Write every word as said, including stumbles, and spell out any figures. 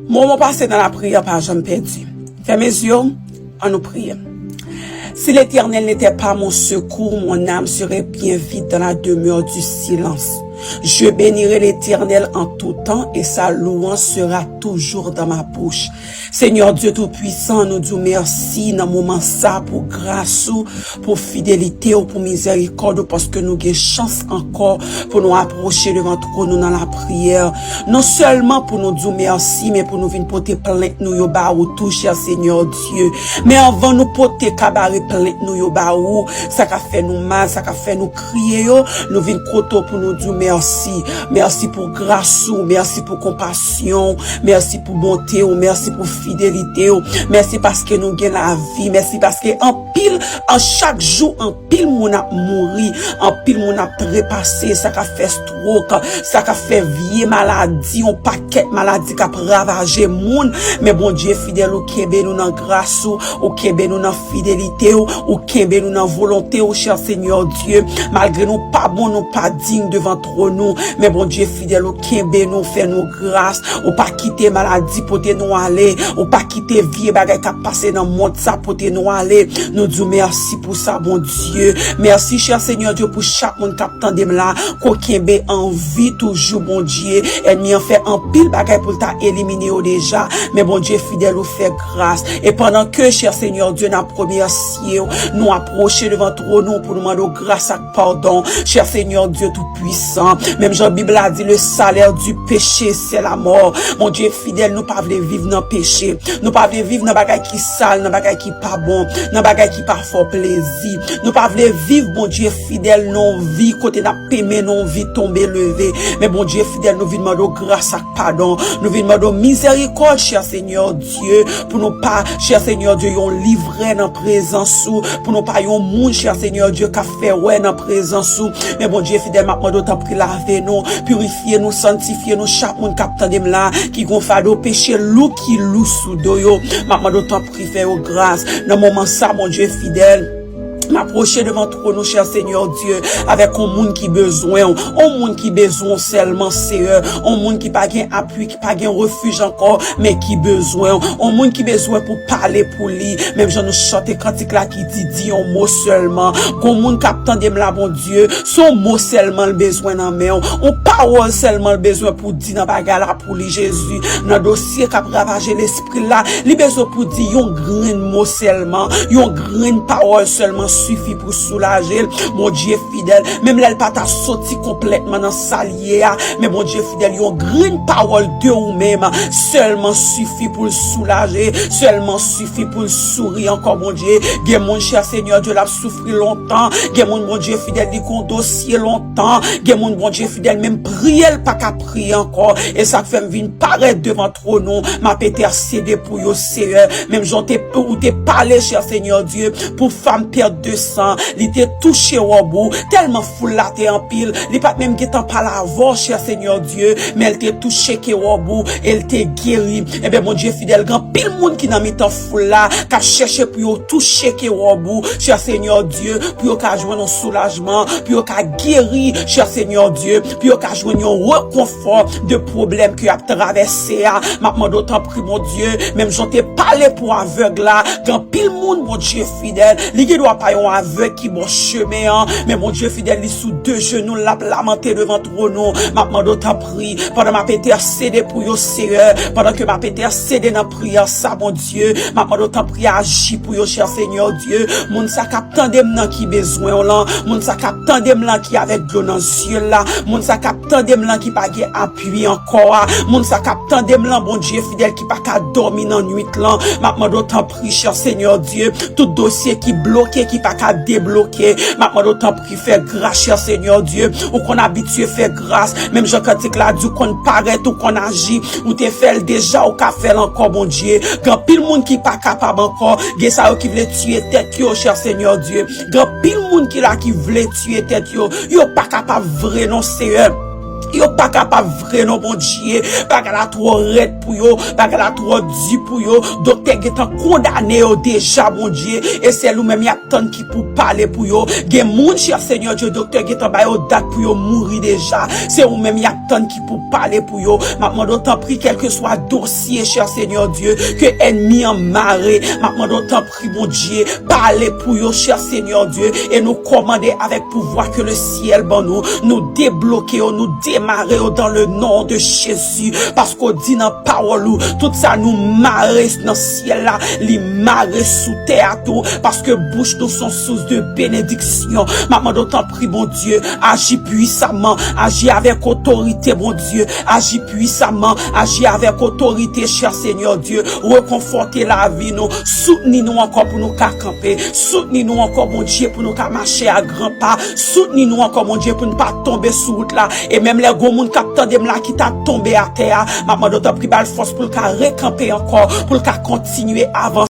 Moman pase nan lapriyè pa janm pèdi. Fèmen zye w, ann nou priye. Si l'Éternel n'était pas mon secours, mon âme serait bien vite dans la demeure du silence. Je bénirai l'Éternel en tout temps et sa louange sera toujours dans ma bouche. Senyè Dye Toupisan, nou di w mèsi nan moman sa pou gras ou, pou fidelite w, pou mizèrikòd ou, paske nou gen chans ankò pou nou apwoche devan twòn ou nan lapriyè. Non sèlman pou nou di w mèsi, men pou nou vin pote plent nou yo ba ou tou, chè Senyè Dye. Men anvan nou pote kabare plent nou yo ba ou, sa k ap fè nou mal, sa k ap fè nou kriye yo, nou vin kote w pou nou di w mèsi. Mèsi pou gras ou, mèsi pou konpasyon w, mèsi pou bonte w, mèsi pou fidelite w. Mèsi paske nou gen lavi, mèsi paske anpil, an chak jou, anpil moun ap mouri, anpil moun ap trepase, sa k ap fè stroke, sa k ap fè vye maladi, yon pakèt maladi k ap ravaje moun. Men Bondye fidèl, ou kenbe nou nan gras ou, ou kenbe nou nan fidelite w, ou kenbe nou nan volonte w, chè Senyè Dye. Malgre nou pa bon, nou pa diy devan twòn ou, men Bondye fidèl, ou kenbe nou, fè nou gras. Ou pa kite maladi pote nou ale, ou pa kite vye bagay k ap pase nan mond sa pote nou ale. Nou di w mèsi pou sa, Bondye. Mèsi, chè Senyè Dye, pou chak moun k ap tande m la, ke w kenbe an vi toujou, Bondye. Ènmi an fè anpil bagay pou l ta elimine yo deja, men Bondye fidèl, ou fè gras. E pandan ke, chè Senyè Dye, n ap remèsye w, nou apwoche devan twòn ou pou nou mande w gras ak padon. Chè Senyè Dye Toupwisan, menm jan Bib la di, le salaire du péché, c'est la mort. Bondye fidèl, nou pa vle viv nan peche. Nou pa vle viv nan bagay ki sal, nan bagay ki pa bon, nan bagay ki pa fè w plezi. Nou pa vle viv, Bondye fidèl, nan yon vi kote n ap peme nan yon vi tonbe leve. Men Bondye fidèl, nou vin mande w gras ak padon. Nou vin mande w mizèrikòd, chè Senyè Dye, pou nou pa, chè Senyè Dye, yon livrè nan prezans ou, pou nou pa yon moun, chè Senyè Dye, k ap fè wè nan prezans ou. Men Bondye fidèl, m ap mande w tanpri lave nou, pirifye nou, sanntifye nou, chak moun k ap tande m la, ki gon fado peche lou ki lou sou do yo. M ap mande w tanpri fè yo gras. Nan moman sa, Bondye fidèl, m apwoche devan twòn ou, chè Senyè Dye, avèk yon moun ki bezwen w, yon moun ki bezwen w sèlman, Seyè, yon moun ki pa gen apui, ki pa gen refij ankò, men ki bezwen w, yon moun ki bezwen pou pale pou li, menm jan nou chante kantik la ki di, di yon mo sèlman. Gon moun k ap tande m la, Bondye, se yon mo sèlman l bezwen nan men w, yon pawòl sèlman l bezwen pou di nan bagay la pou li, Jezi, nan dosye k ap ravaje lespri l la, li bezwen pou di yon grenn mo sèlman, yon grenn pawòl sèlman sifi pou soulaje l. Bondye fidèl, menm lè l pa ta soti konplètman nan sa l ye a, men Bondye fidèl, yon grenn pawòl de ou menm sèlman sifi pou l soulaje, sèlman sifi pou l souri ankò, Bondye. Gen moun, chè Senyè Dye, l ap soufri lontan. Gen moun, Bondye fidèl, li gon dosye lontan. Gen moun, Bondye fidèl, menm priye l pa ka priye ankò. E sa k fè m vin parèt devan twòn ou, m ap entèsede pou yo, Seyè. Menm jan w te, ou te pale, chè Senyè Dye, pou fanm pèt de san, li te touche wòb ou, tèlman foul la te anpil, li pa t menm gentan pale avè w, chè Senyè Dye, men l te touche ke wòb ou, e l te geri. Ebyen, Bondye fidèl, gen anpil moun ki nan mitan foul la, k ap chèche pou yo touche ke wòb ou, chè Senyè Dye, pou yo ka jwenn yon soulajman, pou yo ka geri, chè Senyè Dye, pou yo ka jwenn yon rekonfò de pwoblèm ke y ap travèse a. M ap mande w tanpri, Bondye, menm jan w te pale pou avèg la, gen anpil moun, Bondye fidèl, li gen dwa pa yon avèg ki bò chemen an, men Bondye fidèl, li sou de jenou l, l ap lamante devan twòn ou. M ap mande w tanpri, pandan m ap entèsede pou yo, Seyè, pandan ke m ap entèsede nan priyè sa, Bondye, m ap mande w tanpri aji pou yo, chè Senyè Dye. Moun sa k ap tande m nan ki bezwen w lan, moun sa k ap tande m lan ki avèk dlo nan zye l la, moun sa k ap tande m lan ki pa gen apui ankò a, moun sa k ap tande m lan, Bondye fidèl, ki pa ka dòmi nan nwit lan, m ap mande w tanpri, chè Senyè Dye, tout dosye ki bloke, ki pa ka debloke, m ap mande w tanpri fè gras, chè Senyè Dye, ou konn abitye fè gras, menm jan kantik la di, ou konn parèt, ou konn aji, ou te fè l deja, ou ka fè l ankò, Bondye. Gen anpil moun ki pa kapab ankò, gen sa yo ki vle tiye tèt yo, chè Senyè Dye. Gen anpil moun ki la ki vle tiye tèt yo, yo pa kapab vre non, Seyè. Yo pa kapab vre non, Bondye. Bagay la twò rèd pou yo, bagay la twò di pou yo. Doktè gentan kondane yo deja, Bondye. E sèl ou menm y ap tann ki pou pale pou yo. Gen moun, chè Senyè Dye, doktè gentan ba yo dat pou yo mouri deja. Se ou menm y ap tann ki pou pale pou yo. M ap mande w tanpri, kèlkeswa dosye, chè Senyè Dye, ke ènmi an mare, m ap mande w tanpri, Bondye, pale pou yo, chè Senyè Dye, e nou kòmande avèk pouvwa ke le syèl ban nou, nou debloke yo, nou demare yo dans le nom de Jésus, paske w di nan pawòl ou, tout sa nou mare nan syèl la, li mare sou tè a tou, paske bouch nou se yon sous de benediksyon. M ap mande w tanpri, Bondye, aji pwisaman, aji avèk otorite, Bondye, aji pwisaman, aji avèk otorite, chè Senyè Dye, rekonfòte lavi nou, soutni nou ankò pou nou ka kanpe, soutni nou ankò, Bondye, pou nou ka mache a gran pa, soutni nou ankò, Bondye, pou nou pa tonbe sou wout la, e menm lè gon moun k ap tande m la ki ta tonbe atè a, m ap mande w tanpri ba l fòs pou l ka rekanpe ankò, pou l ka kontinye avanse.